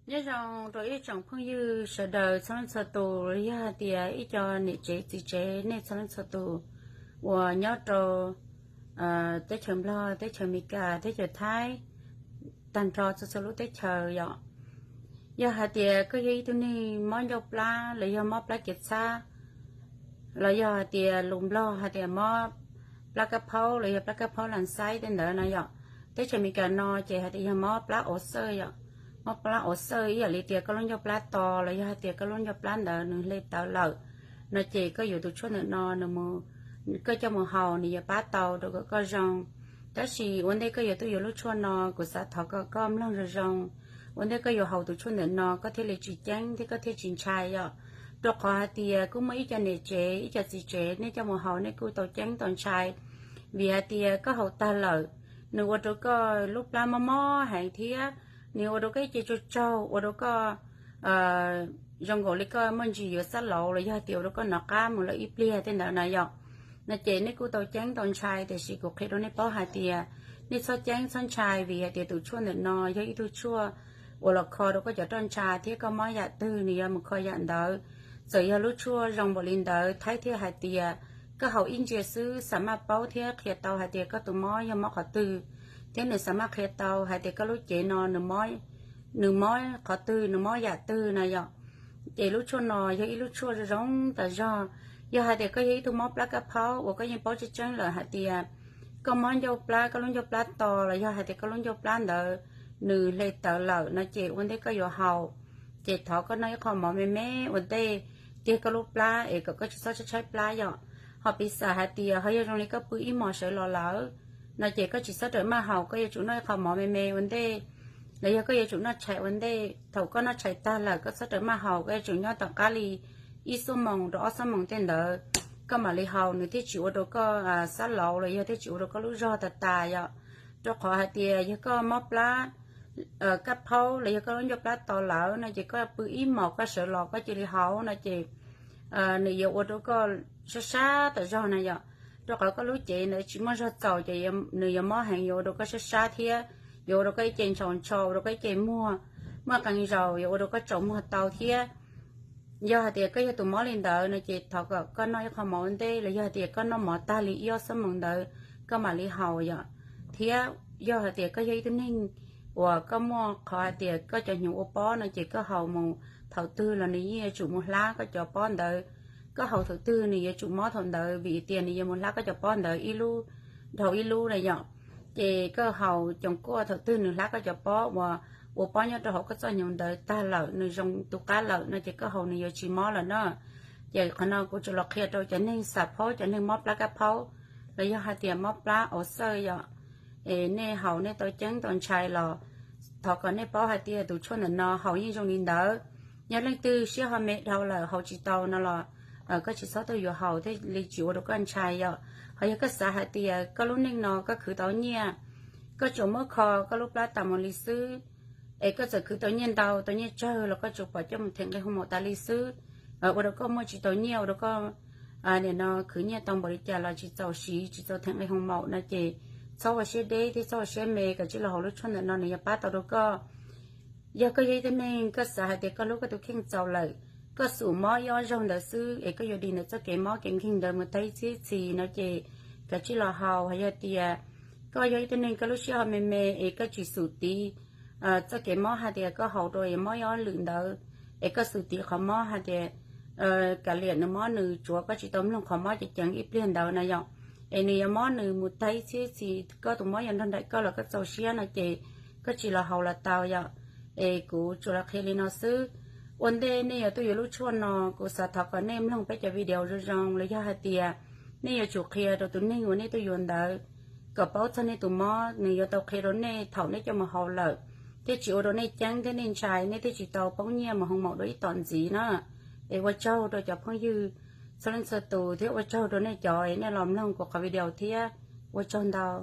Nyob zoo rau ib tsoom phooj ywg sawv daws txhua leej txhua tus, yog hais tias ib co niam tsev txiv tsev nej txhua leej txhua tus uas nyob rau teb chaws Nplog, teb chaws Amelikas, teb chaws Thaib, tag nrho txhua txhua lub teb chaws yom. Yog hais tias koj yog ib tug neeg mob ncauj plab los yog mob plab kev txhab, los yog hais tias lus Nplog hais tias mob plab kab phaub los yog plab kab phaub las xaib tej ntawd no yom. Teb chaws Amelikas no ces hais tias yog mob plab ov xawj yom, mob plab ov xawj ib yam li tias koj lub ncauj plab to los yog hais tias koj lub ncauj plab ntawd nws hle tawv lawm no ces koj yuav tus tshuaj ntawm no, koj coj mus haus nws yuav pab tau rau kom koj zoo. Tab sis ua ntej koj yuav tuaj yuav lub tshuaj no kuv xav thov kom koj mloog zoo zoo. Ua ntej koj yuav haus tus tshuaj ntawm no koj thiaj li tsis ceeb thiab koj thiaj tsis ntshai yom. Rau qhov hais tias kuj muaj ib co niam tsev ib co txiv tsev nej coj mus haus nej kuj tau ceeb tau ntshai, vim hais tias koj haus tag lawm nws ua rau koj lub plab mob mob heev thiab nws ua rau koj ib ce tsaug tsaug, ua rau koj zoo nkaus li koj muaj ntsis yuav xab lauv los yog tias ua rau koj nov qab mus lawm ib pliag tej ntawd na yom. No ces nej kuj tau ceeb tau ntshai, tiam sis kuv qhia rau nej paub hais tias nej txhob ceeb txhob ntshai, vim hais tias tus tshuaj ntawm no yog ib tug tshuaj uas los kho rau koj cov roj ntsha thiab koj mob yam twg nws yuav mus kho yam ntawd. Txawm yog lub tshuaj zoo npaum li ntawd thiab thiaj hais tias koj haus ib ntsia xwb xa maj paub thiab qhia tau hais tias koj tus mob yog mob qhov twg, thiab nws xa maj qhia tau hais tias koj lub cev no nws mob qhov twg, nws mob yam twg na yom. Ces lub tshuaj no yog ib lub tshuaj zoo tas zog. Yog hais tias koj yog ib tug mob plab kab phaub uas koj yeej paub tseeb tseeb lawm hais tias koj mob ncauj plab, koj lub ncauj plab to los yog hais tias koj lub ncauj plab ntawd nws hle tawv lawm no ces ua ntej koj yuav haus ces thov koj noj ib qho mov me me ua ntej kiag koj lub plab es kom koj tsis txhob tshaib tshaib plab yom. Ho piv xam hais tias ho yog zoo li koj pw ib hmos sawv los lawm no ces koj tsis txhob rawm maj haus, koj yuav tsum noj ib qho mov me me ua ntej los yog koj yuav tsum noj tshais ua ntej. Thaum koj noj tshais tag lawm koj txhob rawm maj haus, koj yuav tsum nyob tom qab li ib xuab moos rau ob xuab moos tej ntawd koj mam li haus, nws thiaj tsis ua rau koj xab lauv los yog thiaj tsis ua rau koj lub zog tas tas yom. Rau qhov hais tias yog koj mob plab kab phaub los yog koj lub ncauj plab to lawm no ces koj pw ib hmos koj sawv los koj cia li haus no ces nws yuav ua rau koj sab sab tas zog na yom. Rau qhov koj lub cev ntawd tsis muaj zog txaus ces nws yuav mob heev, yuav ua rau koj sab sab thiab yuav ua rau koj ib ce ntshaus ntsho, ua rau koj ib ce muag muaj qee zaus, yuav ua rau koj tsaus muag tau thiab. Yog hais tias koj yog tus mob li ntawd no ces thov kom koj noj ib qho mov ua ntej los yog hais tias koj noj mov tag li ib ob xuab moos ntawd koj mam li haus yom. Thiab yog hais tias koj yog ib tug neeg uas koj muaj qhov hais tias koj cov hnyuv ua pob no ces koj haus mus thaum twg los nws yeej yuav tsum mus hlab koj cov pob ntawd. Koj haus thaum twg nws yuav tsum mob thaum ntawd vim tias nws yuav mus hlab koj cov pob ntawd ib lub dhau ib lub na yom. Ces koj haus coom kuaj thaum twg nws hlab koj cov pob uas ua pob nyob rau hauv koj txoj hnyuv ntawd tag lawm, nws zoo tu qab lawm no ces koj haus nws yuav tsis mob lawm na. Ces qhov no kuv tsuas los qhia rau cov neeg xam phaub, cov neeg mob plab kab phaub los yog hais tias mob plab ov xawj yom. Es nej haus nej tau ceeb tau ntshai los thov kom nej paub hais tias tus tshuaj ntawm no haus yeej zoo li ntawd. Yog leej twg siab ho me dhau lawm haus tsis tau no los koj tsis txhob tuaj yuav haus thiaj li tsis ua rau koj ntshai yom. Ho yog koj xav hais tias koj lub neej no koj khwv tau nyiaj, koj tsuas muab kho koj lub plab tas mus li xwb, es koj txawm khwv tau nyiaj ntau tau nyiaj tsawg los koj tsuas pom coj mus them nqi hoo maum tas li xwb, ua rau koj muaj tsis tau nyiaj, ua rau koj nim no khwv nyiaj tau npaum li cas los tsis txaus siv, tsis txaus them nqi hoo maum no ces txhob ua siab deb thiab txhob ua siab me, koj cia li los haus lub tshuaj ntawm no nws yuav pab tau rau koj. Yog koj yog ib tug neeg koj xav hais tias koj hlub koj tus kheej txaus lawm, koj xub mob ib ob zaug ntawd xwb es koj yuav dim ntawm txoj kev mob kev nkeeg ntawd mus tag ib txhiab txhis no ces koj cia li los haus. Ho yog tias koj yog ib tug neeg koj lub siab ho me me es koj tsis xub tiv txoj kev mob hais tias koj haus rau es mob ib ob lwm ntawd, es koj xub tiv qhov mob hais tias kav liam nws mob, nws tsuav koj tsis tau mloog qhov mob ceev ceev ib pliag ntawd na yom, es nws yuav mob nws mus tag ib txhiab txhis, koj tus mob yuav nrog nraim koj los koj txaus siab no ces koj cia li los haus los tau yom. Es kuv tsuas los qhia li no xwb. Ua ntej nej yuav tuaj yuav lub tshuaj no kuv xav thov kom nej mloog peb cov video zoo zoo los yog hais tias nej yuav tsum qhia rau tus neeg uas nej tuaj yuav ntawd kom paub txog nej tus mob, nws yuav tau qhia rau nej thaum nej coj mus haus lawm, thiaj tsis ua rau nej ceeb thiab nej ntshai, nej thiaj tsis tau poob nyiaj mus hoo maum dua ib tom ntxiv na. Es ua tsaug rau cov phooj ywg txhua leej txhua tus thiab ua tsaug rau nej cov es nej los mloog kuv qhov video thiab ua tsaug ntau.